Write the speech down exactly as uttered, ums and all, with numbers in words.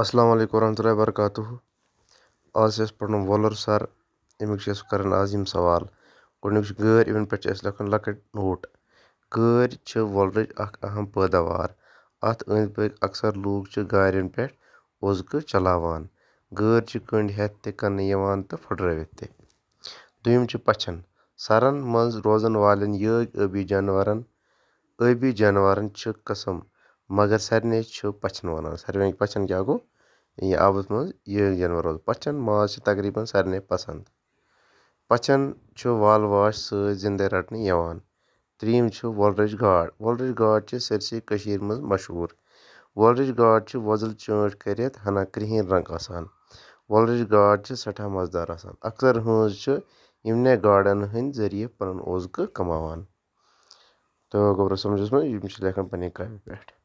السلام علیکم ورحمۃ اللہ وبرکاتہ۔ آز چھِ اَسہِ پَرُن وۄلُر سَر۔ اَمیُک چھِ أسۍ کَران آز یِم سوال۔ گۄڈٕنیُک چھُ گٲرۍ، یِمَن پٮ۪ٹھ چھِ اَسہِ لیکھُن لۄکٕٹۍ نوٹ۔ گٲرۍ چھِ وۄلرٕچ اَکھ اَہَم پٲداوار۔ اَتھ أنٛدۍ پٔکۍ اَکثَر لوٗکھ چھِ گارٮ۪ن پٮ۪ٹھ اوٚزکہٕ چَلاوان۔ گٲرۍ چھِ کٔنٛڈۍ ہٮ۪تھ تہِ کٕننہٕ یِوان تہٕ پھٕٹرٲوِتھ تہِ۔ دوٚیِم چھِ پَژھٮ۪ن۔ سَرَن منٛز روزَن والٮ۪ن یٲگۍ ٲبی جانوَرَن ٲبی جانوَرَن چھِ قٕسٕم، مگر سارنٕے چھِ پَژھٮ۪ن وَنان۔ سارنٕے پَژھٮ۪ن کیٛاہ گوٚو؟ یہِ آبَس منٛز یہِ جانوَر روزان۔ پَژھٮ۪ن ماز چھِ تقریٖباً سارنٕے پَسنٛد۔ پَژھٮ۪ن چھُ وال واش سۭتۍ زِنٛدٕ رَٹنہٕ یِوان۔ ترٛیٚیِم چھُ وۄلرٕچ گاڈ۔ وۄلرٕچ گاڈ چھِ سٲرسٕے کٔشیٖرِ منٛز مشہوٗر۔ وۄلرٕچ گاڈ چھِ وۄزُل چٲنٛٹۍ کٔرِتھ ہنا کرٛہِن رنٛگ آسان۔ وۄلرٕچ گاڈ چھِ سٮ۪ٹھاہ مَزٕدار آسان۔ اَکثَر ہٲنٛز چھِ یِمنٕے گاڈَن ہٕنٛدۍ ذٔریعہٕ پَنُن اوٚزکہٕ کَماوان۔ تہٕ گوٚبرا سَمجھَس منٛز، یِم چھِ لیکھان پنٛنہِ کامہِ پٮ۪ٹھ۔